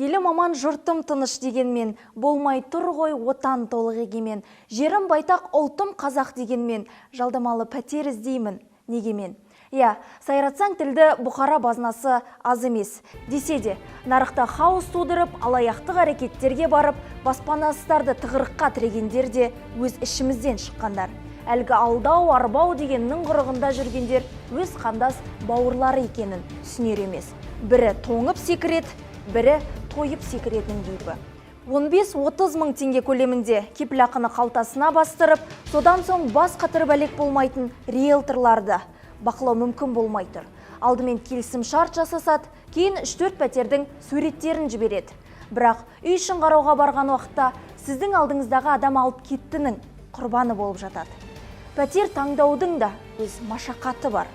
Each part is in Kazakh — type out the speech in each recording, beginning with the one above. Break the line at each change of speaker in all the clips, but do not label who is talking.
Елім аман, жұртым тыныш дегенмен, болмай тұр ғой отан толық егемен. Жерім байтақ, ұлтым қазақ дегенмен, жалдамалы пәтер іздеймін, неге мен? Иә, сайратсаң тілді бұқара базынасы аз емес. Десе де, нарықта хаос тудырып, алаяқтық әрекеттерге барып, баспанасыздарды тығырыққа тірегендер де өз ішімізден шыққандар. Әлгі алдау, арбау дегеннің құрығында жүргендер өз қандас бауырлары екенін түсінер емес. Бірі тоңып секіреді, бірі тойып секіретінің кейпі. 15-30 мың теңге көлемінде кепілақыны қалтасына бастырып, содан соң бас қатырып әлек болмайтын риэлторларды бақылау мүмкін болмай тұр. Алдымен келісім шарт жасасады, кейін 3-4 пәтердің суреттерін жібереді. Бірақ үй ішін қарауға барған уақытта сіздің алдыңыздағы адам алып кеттінің құрбаны болып жатады. Пәтер таңдаудың да өз машақаты бар.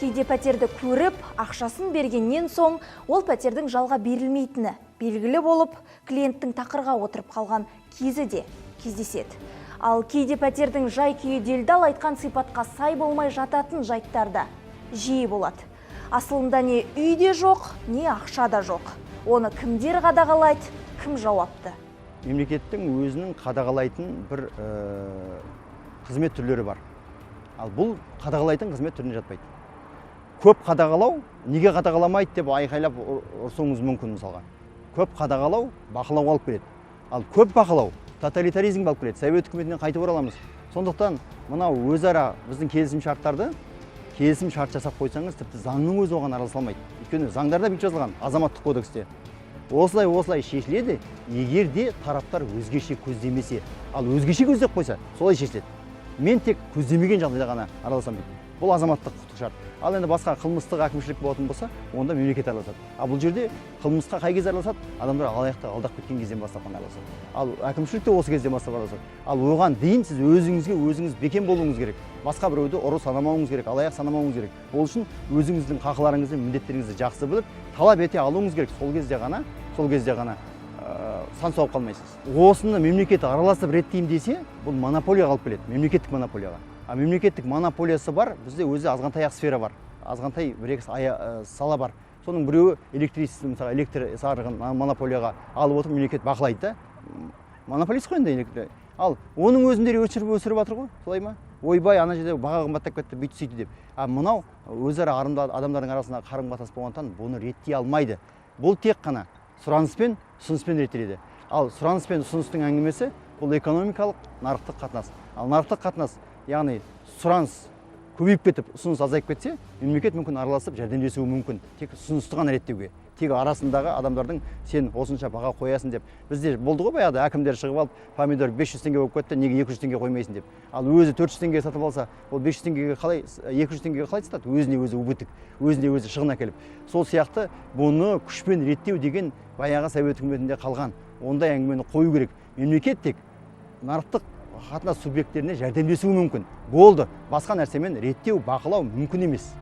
Кейде пәтерді көріп, ақшасын бергеннен соң ол пәтердің жалға берілмейтіні белгілі болып, клиенттің тақырға отырып қалған кезі де кездеседі. Ал кейде пәтердің жай күйі делдал айтқан сипатқа сай болмай жататын жайттар да жиі болады. Асылында не үй де жоқ, не ақша да жоқ. Оны кімдер қадағалайды, кім жауапты?
Мемлекеттің өзінің қадағалайтын бір қызмет түрлері бар. Ал бұл қадағалайтын қызмет түріне жатпайды. Көп қадағалау, неге қадағаламайды деп айқайлап ұрсуыңыз мүмкін мысалға. Көп қадағалау бақылауға алып келеді. Ал көп бақылау тоталитаризмге алып келеді. Совет үкіметіне қайтып ораламыз. Сондықтан мынау өзара біздің келісім шарттарды, келісім шарт жасап қойсаңыз, тіпті заңның өзі оған араласа алмайды. Өйткені заңдарда бүйтіп жазылған, азаматтық кодексте. Осылай осылай шешіледі, егер де тараптар өзгеше көздемесе. Ал өзгеше көздеп қойса, солай шешіледі. Мен тек көздемеген жағдайда ғана араласамын дейді. Бұл азаматтық құқықтық шарт. Ал енді басқа қылмыстық, әкімшілік болатын болса, онда мемлекет араласады. Ал бұл жерде қылмысқа қай кезде араласады? Адамдар алаяқтық, алдап кеткен кезден бастап қана араласады. Ал әкімшілік те осы кезден бастап араласады. Ал оған дейін сіз өзіңізге өзіңіз бекем болуыңыз керек. Басқа біреуді ұры санамауыңыз керек, алаяқ санамауыңыз керек. Ол үшін өзіңіздің қақыларыңызды, міндеттеріңізді жақсы біліп, талап ете алуыңыз керек. Сол кезде ғана сан соғып қалмайсыз. Осыны мемлекет араласып реттеймін десе, бұл монополияға алып келеді, мемлекеттік монополияға. А мемлекеттік монополиясы бар, бізде өзі азғантай ақ сфера бар, азғантай бір екі сала бар. Соның біреуі электричество, мысалы, электр жарығын монополияға алып отырып, мемлекет бақылайды да. Монополист қой енді электр. Ал оның өзінде де өшіріп өсіріп жатыр ғой, солай ма? Ойбай, ана жерде баға қымбаттап кетті, бүйтті сөйтті деп. А мынау өзара адамдардың арасында қарым қатынас болғандықтан, бұны реттей алмайды. Бұл тек қана сұраныс пен ұсыныспен реттеледі. Ал сұраныс пен ұсыныстың әңгімесі бұл экономикалық нарықтық қатынас. Ал нарықтық қатынас, яғни сұраныс көбейіп кетіп, ұсыныс азайып кетсе, мемлекет мүмкін араласып жәрдемдесуі мүмкін. Тек ұсынысты ғана реттеуге, тек арасындағы адамдардың сен осынша баға қоясың деп. Бізде болды ғой баяғыда, әкімдер шығып алып, помидор 500 теңге болып кетті, неге 200 теңге қоймайсың деп. Ал өзі 400 теңгеге сатып алса, ол 500 теңгеге қалай, 200 теңгеге қалай сатады? Өзіне өзі убыток, өзіне өзі шығын әкеліп. Сол сияқты бұны күшпен реттеу деген баяғы совет үкіметінде қалған ондай әңгімені қою керек. Мемлекет тек нарықтық қатынас субъекттеріне жәрдемдесуі мүмкін. Болды. Басқа нәрсемен реттеу, бақылау мүмкін емес.